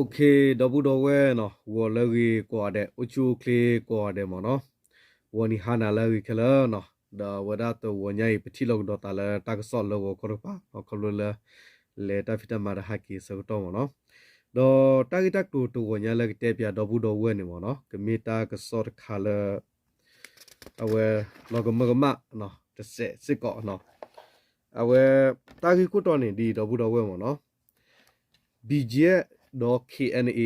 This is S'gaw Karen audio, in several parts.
ဒီပုၢ်ဒီဝဲၢ်နီၤ, ဂီၤလၢအဂ့ၤကိးဂၤဒဲး, အိၣ်ဆူၣ်အိၣ်ချ့ကိးဂၤဒဲးမ့ၢ်နီၤ, ဂီၤနံၤဟါနၤလၢအဂ့ၤခဲလၢာ်နီၤ, ဒီးအဝဲဒၣ်တဂီၤညါအံၤ ပထံၣ်လိာ်ကဒီးသးလၢတၢ်ကစီၣ်လၢဂီၤခီတကပၤနီၤ, ခီဖျိလၢ လဲၤတၢ်ဖံးတၢ်မၤဒီးဟဲက့ၤဆၢကတီၢ်မ့ၢ်နီၤ, ဒီးတၢ်ဂ့ၢ်တၢ်ကျိၤတဂီၤညါလၢကတဲပၠးဒီပုၢ်ဒီဝဲၢ်န့ၣ်မ့ၢ်နီၤ, ကမ့ၢ်တၢ်ကစီၣ်တခါလၢ အဝဲ လီၤကမၢကမၣ် တစဲးစ့ၢ်ကီးနီၤ, အဝဲ တၢ်ဂ့ၢ်ခိၣ်တီန့ၣ်ဒ်အံၤ ဒီပုၢ်ဒီဝဲၢ်မ့ၢ်နီၤ, BGF ဒီး KNA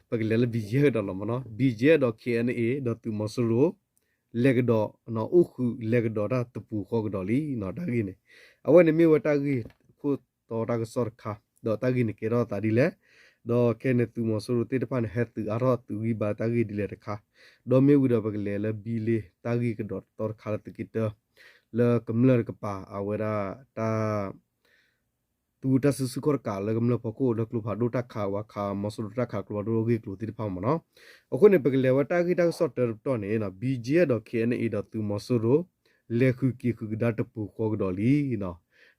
ပကလဲၤလၢ BGF ကဒီးလီၤမ့ၢ်နီၤ, BGF ဒီး KNA ဒီးသုးမီၤစိရိၤ လဲၤကဒီး အိၣ်ဃုာ်လဲၤကဒီးတၢ်တပူၤဃီကဒီးလံနီၤ, တၢ်ဂ့ၢ်န့ၣ် အဝဲန့ၣ်မ့ၢ်ဝဲတၢ်ဂ့ၢ်ခိၣ်တီတၢ်ကစီၣ်တခါ, ဒီးတၢ်ဂ့ၢ်န့ၣ်ကဲထီၣ်သးဒ်လဲၣ်, ဒီးခဲန့ၣ်သုးမီၤစိရိၤသ့ၣ်တဖၣ်န့ၣ် ဟဲသုးအါထီၣ်သုးဂံၢ်ဘါတၢ်ဂ့ၢ်ဒ်လဲၣ်တခါ, ဒီးမ့ၢ်ဝံၤဒီးပကလဲၤလၢဘံလ့တၢ်ဂ့ၢ်ကဒီးတတီတခါလၢသုးက့တၢ လၢကမျၢၢ်တကပၤ အဝဲဒၣ်တၢ် သူတၢ်စုဆူၣ်ခီၣ်တကးလၢကမျၢၢ်ဖီခိၣ် လၢကျိဖးဒိၣ်တၢ်ခးဝဲခး မီၤစိရိၤတၢ်ခးကျိဖးဒိၣ်အဂ့ၢ်အကျိၤသ့ၣ်တဖၣ်မ့ၢ်နီၤ, အဃိန့ၣ် ပကလဲၤဝဲတၢ်ဂ့ၢ်တၢ်ကစီၣ်တၢတပတီၢ်န့ၣ် BGF ဒီး KNA ဒီးသုးမီၤစိရိၤ လဲၤဃုာ်က့ၤဃုာ်ကဒါတပူၤဃီကဒီးလံ,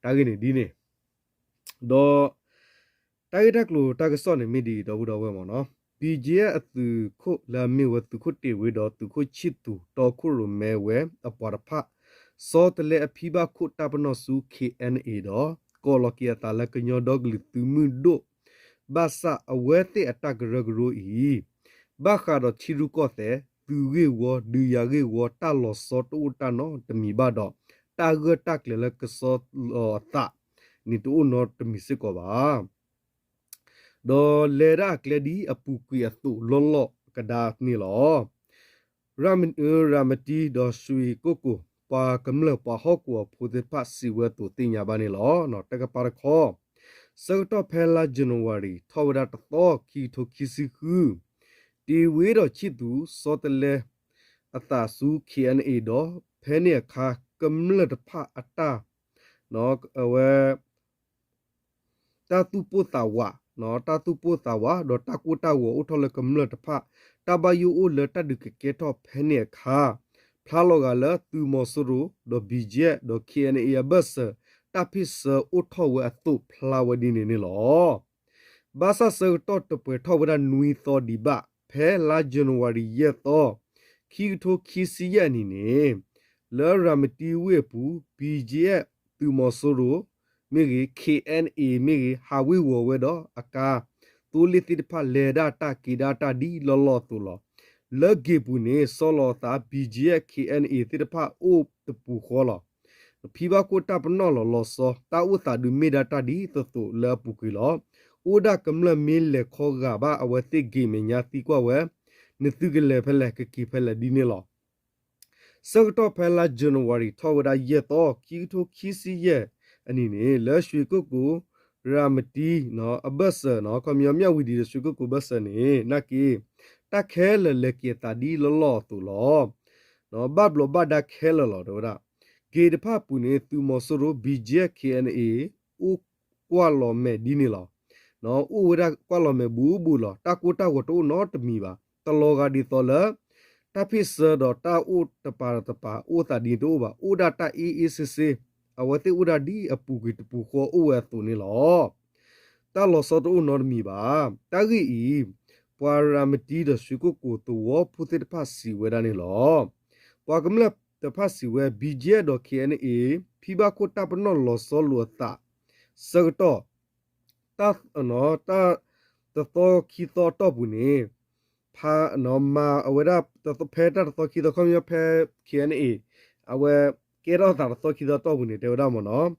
တၢ်ဂ့ၢ်န့ၣ်ဒ်န့ၣ် ဒီး တၢ်ဂ့ၢ်တၢ်ကျိၤတၢ်ကစီၣ်န့ၣ်မ့ၢ်ဒ်အံၤ ဒီပုၢ်ဒီဝဲၢ်မ့ၢ်နီၤ, BGF အသုးခိၣ်လၢအမ့ၢ်ဝဲသုးခိၣ်တ့ၢ်ဝ့ဒီး သုးခိၣ်ဆံၣ်သူး တီခိၣ်ရိၣ်မဲဝဲအပှၤတဖၣ် ဆီတလဲအဖံဘၣ်ခိၣ်တၢ်ပနီၣ်ဆူ KNA ဒီး ကိးလီၤက့ၤအသးလၢကညီဒီကလုာ်သုးမုၢ်ဒိၣ် ဘၣ်ဆၣ်အဝဲသ့ၣ်အတၢ်ကရၢကရိအံၤ ဘၣ်ဃးဒီးထံရူၢ်ကီၢ်သဲး သုးဂ့ၢ်ဝီ ဒုးယၤဂ့ၢ်ဝီ တၢ်လီၤဆီတအိၣ်တၢ်နီတမံၤဘၣ်ဒီး တၢ်ဂၢၢ်တၢ်ကျၢၤလၢကစီလီၤအသးန့ၣ် တအိၣ်နီတမံၤစ့ၢ်ကီးဘၣ်. ဒီးလဲၤဒၣ်အကျဲဒ်အပူၤကွံာ်အသိးလီၢ်လီၢ်ကဒါန့ၣ်လီၤ. ရၤမတံဒီးရွှေကုက္ကို ပှၤကမျၢၢ်ပှၤဟီၣ်ကဝီၤဖိသ့ၣ်တဖၣ်စံးဝဲအသိးသ့ၣ်ညါဘၣ်န့ၣ်လီၤ. တကပၤတခီ ဆၢကတီၢ်ဖဲလါ January ထီၣ်ဝဲဒၣ်တသီ ခံကထိခံဆံဃု တ့ၢ်ဝ့ဒီးဆံၣ်သူး ဆီတလဲအသးဆူ KNA ဒီး ဖဲန့ၣ်အခါ ကမျၢၢ်တဖၣ်အတၢ် အဝဲ တၢ်သူၣ်ပိၢ်သးဝး, တၢ်သူၣ်ပိၢ်သးဝး ဒီးတၢ်ကိၢ်တၢ်ဂီၤအိၣ်ထီၣ်လၢကမျၢၢ်တဖၣ် တၢ်ဘၣ်ယိၣ်အိၣ်လၢတၢ်ဒုးကကဲထီၣ်ဖဲန့ၣ်အခါ ဖျါလီၤဂာ်လၢသုးမီၤစိရိၤ ဒီး BGF ဒီး KNA အဘၢၣ်စၢၤ တၢ်ဖ့ၣ်ဆၢအိၣ်ထီၣ်ဝဲအသိးဖျါဝဲဒ်န့ၣ်န့ၣ်လီၤ. ဘၣ်ဆၣ်ဆၢကတီၢ်တပှဲၤထီၣ်ဝဲဒၣ်နွံသီဒံးဘၣ် ဖဲလါ January ယဲၢ်သီ ခံကထိခံဆံယဲၢ်အနံၤန့ၣ် လၢရၤမတံဝ့ၢ်အပူၤ BGF သုးမီၤစိရိၤမ့ၢ်ဂ့ၤ KNA မ့ၢ်ဂ့ၤ ဟးဝ့ၤဝီၤဝဲဒီးအကါ သိလ့ၣ်သ့ၣ်တဖၣ်လဲၤဒၣ်တၢ်က့ၤဒၣ်တၢ်ဒ်လီၢ်လီၢ်အသိးလီၤ. လၢဂ့ၢ်ပူၤန့ၣ် ဆီလီၤအသး BGF KNA သ့ၣ်တဖၣ်အိၣ်တပူၤဃီလီၤ. ဖံဘၣ်ခိၣ်တၢ်ပနီၣ်လီၤလီၤဆီ တၢ်အိၣ်သးဒုးမ့ၢ်ဒၣ်တၢ်ဒ်သိးသိးလၢအပူၤကွံာ်လီၤ. အိၣ်ဒၣ်ကမျၢၢ်မ့ၢ်လဲၤခီဂာ်ဘၣ်အဝဲသ့ၣ်ဂ့ၤမဲာ်ညါသံကွၢ်ဝဲ နသုကလဲၤဖဲလဲၣ် ကက့ၤဖဲလဲၣ်ဒ်န့ၣ်လီၤ. ဆၢကတီၢ်ဖဲလါ January ထီၣ်ဝဲဒၣ်ယဲၢ်သီ ခံကထိခံဆံယဲၢ်အနံၤန့ၣ် လၢရွှေကုက္ကို ရၤမတံ အဘၢၣ်စၢၤ ခီပညီ မြဝတီ ဒီး ရွှေကုက္ကို ဘၢၣ်စၢၤန့ၣ် နာ်က့ တၢ်ခဲလၢာ်လဲၤက့ၤအသးဒ်လီၢ်လီၢ်အသိးလီၤ. ဘၣ်ဘျီးဘၣ်ဒါခဲလၢာ်လီၤ တဲဝဲဒၣ်. ဂ့ၢ်တဖၣ်အပူၤန့ၣ် သုးမီၤစိရိၤ BGF KNA အိၣ်ကွၢ်လီၤမဲာ်ဒ်န့ၣ်လီၤ. အိၣ်ဝဲဒၣ်ကွၢ်လီၤမဲာ်ဘူးဘူးလီၤ. တၢ်ကိၢ်တၢ်ဂီၤတအိၣ်နီတမံၤဘၣ်. တလီၤဂာ်ဒ်သိးလၢ တၢ်ဖ့ၣ်ဆၢဒီးတၢ်အိၣ်တပၤတပၤအိၣ်သးဒ်န့ၣ်တအိၣ်ဘၣ်. အိၣ်ဒၣ်တၢ်အ့အ့ဆ့ဆ့, အဝဲသ့ၣ်အိၣ်ဒၣ်ဒ်အပူၤကွံာ်တပူၤဃီအိၣ်ဝဲအသိးန့ၣ်လီၤ. တၢ်လီၤဆီတအိၣ်နီတမံၤဘၣ်. တၢ်ဂ့ၢ်အံၤ ပှၤရၤမတံဒီး ရွှေကုက္ကို သဝီဖိသ့ၣ်တဖၣ်စံးဝဲဒၣ်န့ၣ်လီၤ. ပှၤကမျၢၢ်တဖၣ်စံးဝဲ BGF ဒီး KNA ဖံဘၣ်ခိၣ်တၢ်ပနီၣ်လီၤဆီလိာ်အသး ဆၢကတီၢ် တၢ် တၢ် တသီခံသီအတီၢ်ပူၤန့ၣ် ဖး မၤအဝဲဒၣ် ဖဲတၢ်တသီခံသီ ခီပညီဖဲ KNA အဝဲကဲထီၣ်သးတသီခံသီအတီၢ်ပူၤန့ၣ် တဲဝဲဒၣ်မ့ၢ်နီၤ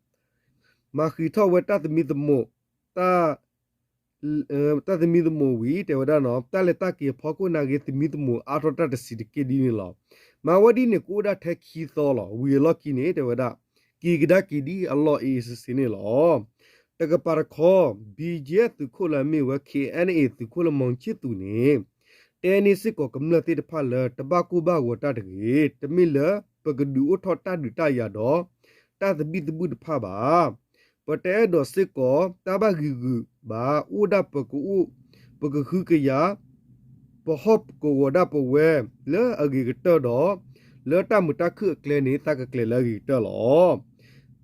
မၤဃံးထီၣ်ဝဲတၢ်သမံသမိး တၢ် တၢ်သမံသမိးဝံၤ တဲဝဲဒၣ်နီၤ တၢ်လဲၤတၢ်က့ၤအဖီခိၣ်နာ်က့ သမံသမိးအါထီၣ်တၢ်တဆံးတက့ၢ်ဒ်န့ၣ်လီၤ. မၤဝဲဒ်န့ၣ် ကအိၣ်ဒၣ်ထဲခံသီလီၤ. ဝံၤအလီၢ်ခံန့ၣ် တဲဝဲဒၣ် က့ၤကဒါက့ၤဒ်အလီၢ်အ့ၣ်အ့ၣ်စ့ဆ့န့ၣ်လီၤ. တကပၤတခီ BGF သုးခိၣ်လၢအမ့ၢ်ဝဲ KNA သုးခိၣ်လၢ မောင်ချစ်သူ န့ၣ် တဲန့ၢ်စ့ၢ်ကီးကမျၢၢ်သ့ၣ်တဖၣ်လၢ တဘၣ်ကိၢ်ဘၣ်ဂီၤတၢ်တဂ့ၤ, တမ့ၢ်လၢပကဒုးအိၣ်ထီၣ်တၢ်ဒုးတၢ်ယၤဒီး တၢ်သဘံၣ်သဘုၣ်တဖၣ်ဘၣ်. ပတအဲၣ်ဒိးစ့ၢ်ကီးတၢ်ဘၣ်ဂံာ်ဂုာ်ဘၣ်, အိၣ်ဒၣ်ပကအိၣ် ပကဟုကယာ် ပဟီၣ်ကဝီၤဒၣ်ပဝဲလၢအဂ့ၤကတၢၢ်ဒီး လၢတၢ်မုာ်တၢ်ခုၣ်အကျဲန့ၣ် သးကကျဲၤလၢအဂ့ၤကတၢၢ်လီၤ.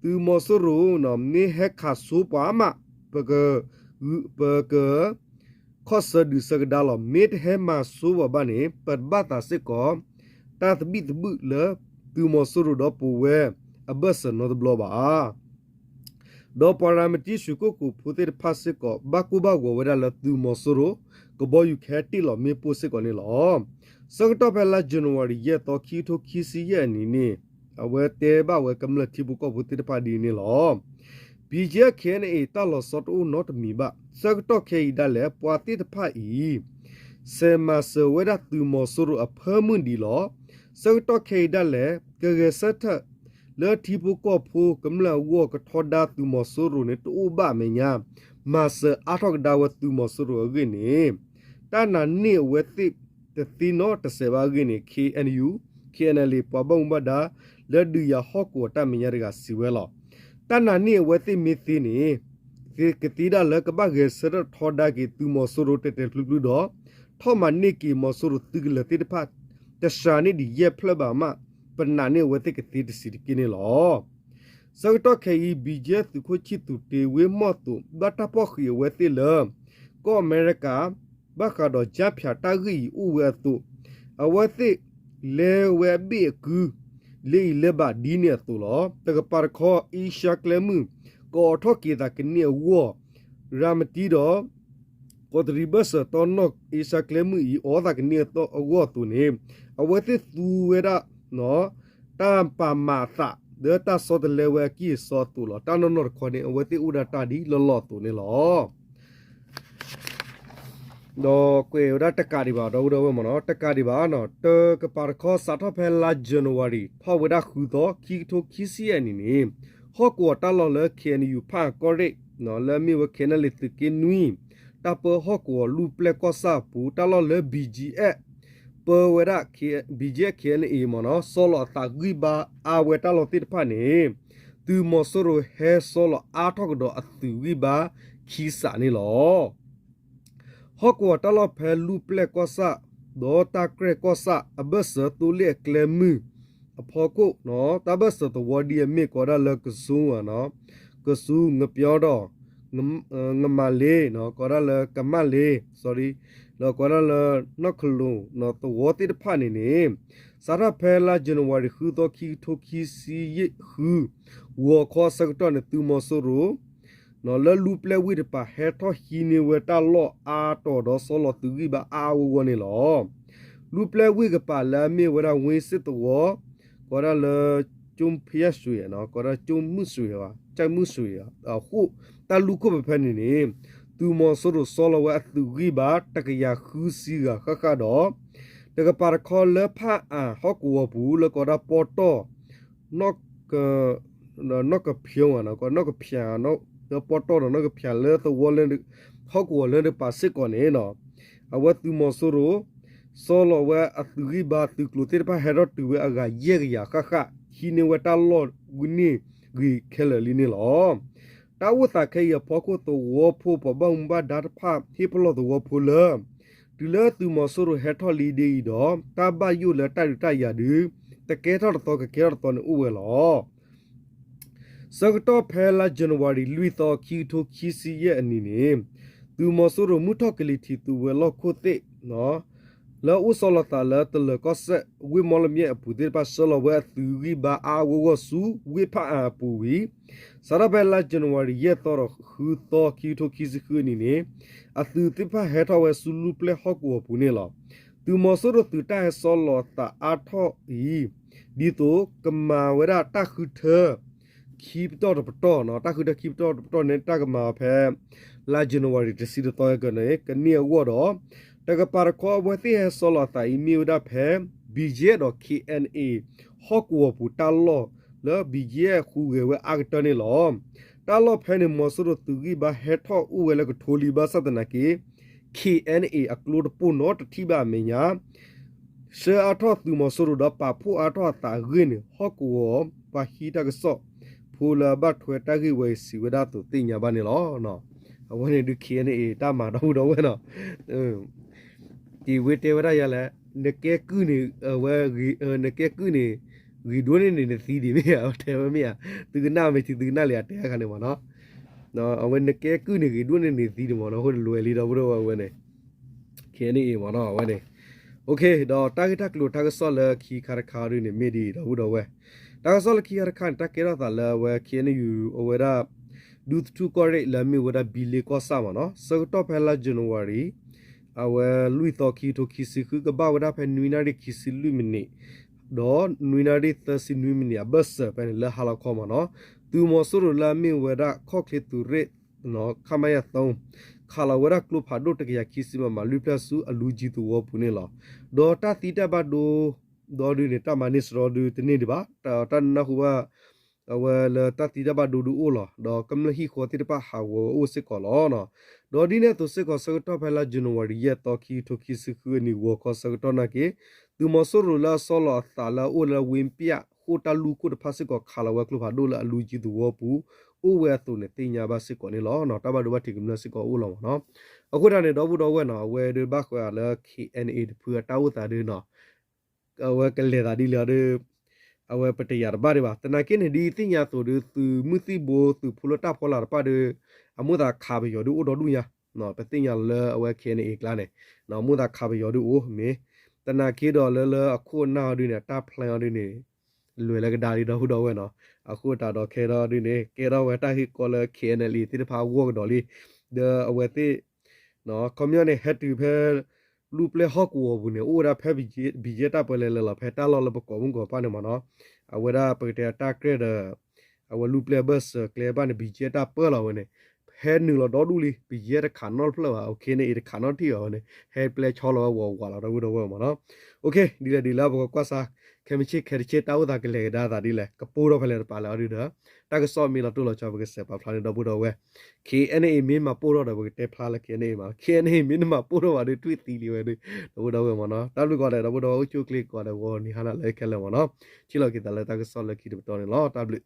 သုးမီၤစိရိၤ မ့ၢ်ဟဲခးဆိပှၤမး ပက ပက ခီၣ်ဆၢဒုးဆၢကဒါလီၤ. မ့ၢ်တဟဲမၤဆိဘၣ်ဘၣ်န့ၣ် ပတဘၣ်သးစ့ၢ်ကီး တၢ်သဘံၣ်သဘုၣ်လၢသုးမီၤစိရိၤဒီးပဝဲအဘၢၣ်စၢၤနီတဘျီဘၣ်. ဒီးပှၤရၤမတံရွှ့ၣ်ကိၣ်ကိၤဖိသ့ၣ်တဖၣ်စ့ၢ်ကီး ဘၣ်ကိၢ်ဘၣ်ဂီၤဝဲဒၣ်လၢသုးမီၤစိရိၤ ကဘီယူၤကဟဲတ့ၢ်လီၤမ့ၣ်ပိၢ်စ့ၢ်ကီးန့ၣ်လီၤ. ဆၢကတီၢ်ဖဲလါ January ယဲၢ်သီ ခံကထိခံဆံယဲၢ်အနံၤန့ၣ် အဝဲတဲဘၣ်ဝဲကမျၢၢ်ထံဖိကီၢ်ဖိသ့ၣ်တဖၣ်ဒ်အံၤန့ၣ်လီၤ. BGF KNA တၢ်လီၤဆီတအိၣ်နီတမံၤဘၣ်. ဆၢကတီၢ်ခဲအံၤဒၣ်လဲာ် ပှၤသ့ၣ်တဖၣ်အံၤ ဆဲးမၤစၢၤဝဲဒၣ်သုးမီၤစိရိၤအဖၢမုၢ်ဒံးလီၤ. ဆၢကတီၢ်ခဲအံၤဒၣ်လဲာ် ကဂဲၤဆၢထၢၣ် လၢထံဖိကီၢ်ဖိကမျၢၢ်အဂီၢ်ကထီဒါသုးမီၤစိရိၤန့ၣ် တအိၣ်ဘၣ်အမဲာ်ညါ မၤစၢၤအါထီၣ်ကဒါဝဲသုးမီၤစိရိၤအဂ့ၢ်န့ၣ် တၢ်နာ်န့ၢ်အဝဲသ့ၣ်တသ့နီတစဲးဘၣ်အဂ့ၢ်န့ၣ် KNU, KNLA ပှၤဘၣ်မူဘၣ်ဒါ လၢဒုးယၤဟီၣ်ကဝီၤတၢ်မဲာ်ညါတဂၤစံးဝဲလီၤ. တၢ်နာ်န့ၢ်အဝဲသ့ၣ်မ့ၢ်သ့န့ၣ် ကသ့ဒၣ်လၢကဘၣ်ဂဲၤဆၢထၢၣ်ထီဒါက့ၤသုးမီၤစိရိၤတဲာ်တဲာ်ဖျုးဖျုးဒီး ထီၣ်မၤန့ၢ်က့ၤမီၤစိရိၤသုးကလၢၤသ့ၣ်တဖၣ် တစှၤန့ၢ်ဒံးယဲၢ်ဖျၢၣ်ဘၣ်မး ပနာ်န့ၢ်အဝဲသ့ၣ်ကသ့တဆံးတက့ၢ်န့ၣ်လီၤ. ဆၢကတီၢ်ခဲအံၤ BGF သုးခိၣ်ဆံၣ်သူးတ့ဝ့မီၢ်သိး ဘၣ်တၢ်ဖီၣ်ဃံးအဝဲသ့ၣ်လၢ ကီၢ်အမဲရကၤ ဘၣ်ဃးဒီး ကၠါဖၠး တၢ်ဂ့ၢ်အံၤအိၣ်ဝဲအသိး, အဝဲသ့ၣ်လဲၤဝဲအဘ့ၣ်အကု လဲၤအံၤလဲၤဘၣ်ဒ်န့ၣ်အသိးလီၤ. တကပၤတခီ အ့ရှါကျဲမုၢ် ကအိးထီၣ်က့ၤသးကန့ၢ်အဂီၢ်, ရၤမတံဒီး ကီးတရံးဘၢၣ်စၢၤတီနီၣ် အ့ရှါကျဲမုၢ်အံၤ အိးထီၣ်သးကန့ၢ်အဂီၢ်အသိးန့ၣ်, အဝဲသ့ၣ်သူဝဲဒၣ် တၢ်ပာ်မၤအသး လၢတၢ်ဆီတလဲဝဲအကံၢ်အစီအသိးလီၤ. တၢ်နီၢ်နီၢ်တခီန့ၣ် အဝဲသ့ၣ်အိၣ်ဒၣ်တၢ်ဒ်လီၢ်လီၢ်အသိးန့ၣ်လီၤ. ဒီးကွဲးဝဲဒၣ်တကးဒံးဘၣ် ဒီပုၢ်ဒီဝဲၢ်မ့ၢ်နီၤ, တကးဒံးဘၣ်နီၤ, တကပၤတခီ စးထီၣ်ဖဲလါ January ထီၣ်ဝဲဒၣ်ဃုသီ ခံကထိခံဆံယဲၢ်အနံၤန့ၣ်, ဟီၣ်ကဝီၤတၢ်လီၢ်လၢ KNU ဖၣ်အၣ်ကီၢ်ရ့ၣ် လၢအမ့ၢ်ဝဲ KNLA သုးက့နွံ တၢ်ပၢဟီၣ်ကဝီၤလူၢ်ပျဲၢ်ကီၢ်ဆၣ်အပူၤ တၢ်လီၢ်လၢ BGF ပၢဝဲဒၣ် BGF KNA မ့ၢ်နီၤ ဆီလီၤအသးဂံၢ်ဘါအါဝဲတၢ်လီၢ်သ့ၣ်တဖၣ်န့ၣ်, သုးမီၤစိရိၤဟဲဆီလီၤအါထီၣ်ကဒီးအသုးဂံၢ်ဘါခံစးန့ၣ်လီၤ. ဟီၣ်ကဝီၤတၢ်လီၢ်ဖဲလူၢ်ပျဲၢ်ကီၢ်ဆၣ် ဒီးတၢ်ကြဲၢ်ကီၢ်ဆၣ် အဘၢၣ်စၢၤသိလ့ၣ်အကျဲမုၢ်အဖီခိၣ်, တၢ်ဘၢၣ်စၢၤသဝီဒ်အမ့ၢ်ကိးဒၣ်လၢကစူ, ကစူ, ငပျီဒီး ငမၤလ့, ကိးဒၣ်လၢကမၣ်လ့, sorry, ဒီးကိးဒၣ်လၢ နီၢ်ခလိာ်သဝီသ့ၣ်တဖၣ်န့ၣ်န့ၣ်, စးထီၣ်ဖဲလါ January ဃုသီ ခံကထိခံဆံယဲၢ်ဃု ဂီၤခီအဆၢကတီၢ်န့ၣ် သုးမီၤစိရိၤ လၢလူၢ်ပျဲၢ်ဝ့ၢ်တပၤ ဟဲထီၣ်ဟံးန့ၢ်ဝဲတၢ်လီၢ်အါတီၤဒီးဆီလီၤသုးဂံၢ်ဘါအါအါဂီၢ်ဂီၢ်န့ၣ်လီၤ. လူၢ်ပျဲၢ်ဝ့ၢ်ကပၤလၢအမ့ၢ်ဝဲဒၣ် ဝ့ၢ်စ့ၣ်သဝီ, ကိးဒၣ်လၢ ကၠိဖယၣ်စွ့ၤ, ကိးဒၣ်ကၠိမုၢ်စွ့ၤ, ကၠၢ်မုၢ်စွ့ၤအဃိ, တၢ်လူၢ်ခိၣ်ဖဲဖဲန့ၣ်န့ၣ်, သုးမီၤစိရိၤဆီလီၤဝဲအသုးဂံၢ်ဘါ တကယၤဃုဆံဂၤဃၣ်ဃၣ်ဒီး တကပၤတခီလၢဖၣ်အၣ်ဟီၣ်ကဝီၤပူၤ လၢကိးဒၣ်ပီတီၢ် နီၢ်ကဖၠိ, နီၢ်ကဖၠၣ်, လၢပီတီၢ်ဒီးနီၢ်ကဖၠၣ်လၢသဝီလၢ ဟီၣ်ကဝီၤလၢတပၤစ့ၢ်ကီးန့ၣ်, အဝဲသုးမီၤစိရိၤ ဆီလီၤဝဲအသုးဂံၢ်ဘါသုးကျိၤသ့ၣ်တဖၣ်ဟဲထီၣ်တုၤဝဲအဂၤယဲၢ်ကယၤဃၣ်ဃၣ် ဟံးန့ၢ်ဝဲတၢ်လီၢ်ဝံၤန့ၢ်ဂ့ၤခဲလၢာ်လံန့ၣ်လီၤ. တၢ်အိၣ်သးခဲအံၤအဖီခိၣ်သဝီဖိပှၤဘၣ်မူဘၣ်ဒါတဖၣ် ဟ့ၣ်ပလီၢ်သဝီဖိလၢ တုၤလၢသုးမီၤစိရိၤဟဲထီၣ်လံဒ်အံၤဒီး တၢ်ဘၣ်ယိၣ်လၢတၢ်ဒုးတၢ်ယၤဒုး တကဲထီၣ်တသီကကဲထီၣ်တသီန့ၣ်အိၣ်ဝဲလီၤ. ဆၢကတီၢ်ဖဲလါ January လွံၢ်သီ ခံကထိခံဆံယဲၢ်အနံၤန့ၣ်, သုးမီၤစိရိၤမုၢ်ထီၣ်ကလံၤထံးသုးဝဲၤလီၢ်ခိၣ်သ့ၣ် လၢအအိၣ်ဆီလီၤသးလၢတလၢၤကီၢ်စဲၣ် ဝ့ၢ်မီလမၠဲၣ်အပူၤသ့ၣ်တဖၣ် ဆှၢလီၤဝဲအသုးဂံၢ်ဘါအါအါဂီၢ်ဂီၢ်ဆူ ဝ့ၢ်ဖၣ်အၣ်အပူၤဝံၤ, စးထီၣ်ဖဲလါ January ယဲၢ်သီဒီးဃုသီ ခံကထိခံဆံဃုအနံၤန့ၣ်, အသုးသ့ၣ်တဖၣ်ဟဲထီၣ်ဝဲဆူလူၢ်ပျဲၢ်ဟီၣ်ကဝီၤပူၤန့ၣ်လီၤ. သုးမီၤစိရိၤသုးတၢ်ဟဲဆီလီၤသးအါထီၣ်အံၤ ဒ်သိးကမၤဝဲဒၣ်တၢ်ဃုထၢ ခံပတီၢ်တပတီၢ်, တၢ်ဃုထၢခံပတီၢ်တပတီၢ်န့ၣ် တၢ်ကမၤအီၤဖဲ လါ January တဆံတသီကန့ၣ် ကန့ၢ်အဂီၢ်ဒီး တကပၤတခီအဝဲသ့ၣ်ဟဲဆီလီၤသးအံၤမ့ၢ်ဝဲဒၣ်ဖဲ BGF ဒီး KNA ဟီၣ်ကဝီၤပူၤတၢ်လီၢ်လၢ BGF ဟူးဂဲၤဝဲအါကတၢၢ်န့ၣ်လီၤ. တၢ်လီၢ်ဖဲန့ၣ် မီၤစိရိၤသုးဂံၢ်ဘါဟဲထီၣ်အိၣ်ဝဲလၢကထိလံဘၣ်ဆၣ်သနာ်က့ KNA အကျိတပိၢ်နီတထံၣ်ဘၣ်အမဲာ်ညါ ဆှၢအါထီၣ်သုးမီၤစိရိၤဒီးပာ်ဖှိၣ်အါထီၣ်အသးအဂ့ၢ်န့ၣ် ဟီၣ်ကဝီၤပှၤဟံးတၢ်ကစီၣ်ဖိလၢအဘၣ်ထွဲတၢ်ဂ့ၢ်ဝဲအံၤစံးဝဲဒၣ်အသိးသ့ၣ်ညါဘၣ်န့ၣ်လီၤ. အဝဲန့ၣ်ဒုး KNA တၢ်မၤဒီပုၢ်ဒီဝဲၢ်နီၤ တ့ၢ်ဝ့တဲဝဲဒၣ်ယၤလဲၣ်, နကဲကုၢ်န့ၣ် အဝဲ နကဲကုၢ်န့ၣ် ဂ့ၤဒိၣ်န့ၢ်န့ၣ်နသံဒံးမ့ၢ်ဧါ, တဲဝဲမ့ၢ်ဧါ, သုကနၣ်မ့ၢ်ထံသုကနၣ်လံဧါ တဲအခါန့ၣ်မ့ၢ်နီၤ, အဝဲနကဲကုၢ်န့ၣ် ဂ့ၤဒိၣ်န့ၢ်န့ၣ်သံဒံးမ့ၢ်နီၤ, အဃိန့ၣ်လွဲၤလံဒီပုၢ်ဒီဝဲၢ်ဝဲန့ၣ် KNA မ့ၢ်နီၤ အဝဲန့ၣ် ဒီးတၢ်ဂ့ၢ်တၢ်ကျိၤတၢ်ကစီၣ်လၢခံခါတခါအံၤဒုန့ၣ် မ့ၢ်ဒ်အံၤ ဒီပုၢ်ဒီဝဲၢ်, တၢ်ကစီၣ်လၢခံခါတခါန့ၣ် တၢ်ကဲထီၣ်သးလၢအဝဲ KNU အဝဲဒၣ် ဒူသထူၣ်ကီၢ်ရ့ၣ်လၢအမ့ၢ်ဝဲဒၣ် ဘံလ့ကီၢ်ဆၣ်မ့ၢ်နီၤ ဆၢကတီၢ်ဖဲလါ January အဝဲလွံၢ်သီ ခံကထိခံဆံဃု ကဘၣ်ဝဲဒၣ်ဖဲနွံနၣ်ရံၣ်ခံဆံလွံၢ်မံးနံး ဒီးနွံနၣ်ရံၣ်သၢဆံနွံမံးနံး အဘၢၣ်စၢၤဖဲန့ၣ် လၢဟါလီၤခီမ့ၢ်နီၤ သုးမီၤစိရိၤလၢအမ့ၢ်ဝဲဒၣ်ခီၣ်ချ့သုးရ့ၣ် ခမရ သုံး ခးလီၤဝဲဒၣ်ကျိဖးဒိၣ်တကယၤခံဆံ မမ လွံၢ်ဖျၢၣ်ဆူအလူၤကၠံသဝီပူၤန့ၣ်လီၤ. ဒီးတၢ်သံတၢ်ဘၣ်ဒိ ဒီးဒုန့ၣ် တၢ်မၤန့ၢ်စရီဒုတန့ၢ်ဒံးဘၣ်, တၢ်နၢ်ဟူဘၣ် အဝဲလၢတၢ်သံတၢ်ဘၣ်ဒိဒုအိၣ်လီၤ. ဒီးကမျၢၢ်ဟံၣ်ဃီသ့ၣ်တဖၣ်ဟးဂီၤဝဲအိၣ်စ့ၢ်ကီးလီၤ. ဒီးဒ်န့ၣ်အသိးစ့ၢ်ကီး ဆၢကတီၢ်ဖဲလါ January ယဲၢ်သီ ခံကထိခံဆံဃုအနံၤ ဂီၤခီဆၢကတီၢ်နာ်က့ သုးမီၤစိရိၤလၢအဆီလီၤအသးလၢအအိၣ်လၢဝ့ၢ်ပျၢ် ဃိၣ်တၢ်လူၢ်ခိၣ်တဖၣ်စ့ၢ်ကီး ခးလီၤဝဲကျိဖးဒိၣ်လၢအလူၤကၠံသဝီပူၤ အိၣ်ဝဲအသိးန့ၣ် သ့ၣ်ညါဘၣ်စ့ၢ်ကီးန့ၣ်လီၤ. တၢ်ဘၣ်ဒိဘၣ်ထံးကမျၢၢ်စ့ၢ်ကီးအိၣ်လီၤမ့ၢ်နီၤ. အဃိသတးန့ၣ် ဒီပုၢ်ဒီဝဲၢ်နီၤ အဝဲဒုးဘၣ်ဃးလၢ KNA တဖုအတၢ်အိၣ်သးဒုနီၤ အဝဲကလဲၤသးဒ်လဲၣ်ဒီး အဝဲပတယာ်တဘၣ်ဒံးဘၣ်. သနာ်က့န့ၣ် ဒ်သ့ၣ်ညါအသိးဒီး သုးမုၢ်သံၣ်ဘိ သုးဖိလၢတၢ်ဖီလာ်တဖၣ်ဒီး အမိၢ်သးခးပယီၤဒုအိၣ်ဒီဒူၣ်ညါ, ပသ့ၣ်ညါလီၤလၢအဝဲ KNA အကျါန့ၣ် အမိၢ်သးခးပယီၤဒုအိၣ်မ့ၢ်, သနာ်က့ဒီးလၢလၢအခိၣ်အနၢ်အီၤဒုန့ၣ် အတၢ် plan အီၤဒုန့ၣ် လဲၤလၢကဒါလံ ဒီပုၢ်ဒီဝဲၢ်နီၤ. အဃိသတးဒီးခဲဒီးဒုန့ၣ် ကဲထီၣ်ဝဲတၢ်ဟ့ၣ်ကီလၢ KNLA သ့ၣ်တဖၣ်အဂီၢ်ကဒီးလံ. ဒီးအဝဲသ့ၣ် ခီပညီန့ၣ် ဟဲတုၤဖဲ လူၢ်ပျဲၢ်ဟီၣ်ကဝီၤပူၤန့ၣ် အိၣ်ဝဲဒၣ်ဖဲ ဘံယဲၢ်တၢ်ပၢလဲၤလဲၤလီၤ ဖဲတၢ်လီၢ်လၢပကိးမုၢ်ကီးပၣ်န့ၣ်မ့ၢ်နီၤ. အဝဲဒၣ်ပကတဲအတၢ်ကြဲၢ်ဒီး အဝဲလူၢ်ပျဲၢ်ဘၢၣ်စၢၤကျဲဘၣ်န့ၣ် ဘံယဲၢ်တၢ်ပၢလီၤဝဲန့ၣ် ဟဲနုာ်လီၤဒီဒူၣ်လံ. ဘံယဲၢ်တခးနီတဖျၢၣ်ဘၣ်, အခဲန့ၣ်အံၤတခးနီတထံၣ်ဘၣ်ဝဲန့ၣ် ဟဲပျဲၢ်ဆီလီၤဝဲဝးဝးလီၤ ဒီပုၢ်ဒီဝဲၢ်မ့ၢ်နီၤ. ဒ်လဲၣ်ဒ်လဲၣ် ပကကွၢ်စါ ခဲမုၢ်ဆ့ၣ်ခဲတဆ့ တၢ်အိၣ်သးကလဲၤကဒါသးဒ်လဲၣ် ကပိၢ်ထီၣ်ဖဲလဲၣ်တပၤလဲၣ်အီၤဒုဒီး တၢ်ကစီၣ်မ့ၢ်လီၤတိၢ်လီၤဆီ ပကစဲးပာ်ဖျါန့ၣ် ဒီပုၢ်ဒီဝဲၢ်. KNA မ့ၢ်မၤပိၢ်ထီၣ်ဒီး ပကတဲဖျါလၢ KNA မ့ၢ် KNA မ့ၢ်တမၤပိၢ်ထီၣ်ဘၣ်ဒီး ထွံၣ်သံလံဝဲဒု ဒီပုၢ်ဒီဝဲၢ်မ့ၢ်နီၤ. တၢ်ဘျုးကိးဂၤဒဲး ဒီပုၢ်ဒီဝဲၢ်အိၣ်ဆူၣ်အိၣ်ချ့ကိးဂၤဒဲး ဂီၤနံၤဟါနၤလၢခဲလၢာ်မ့ၢ်နီၤ. ထံၣ်လိာ်က့ၤသးလၢတၢ်ကစီၣ်လၢခံတပတီၢ်န့ၣ်လီၤ. တၢ်ဘျုး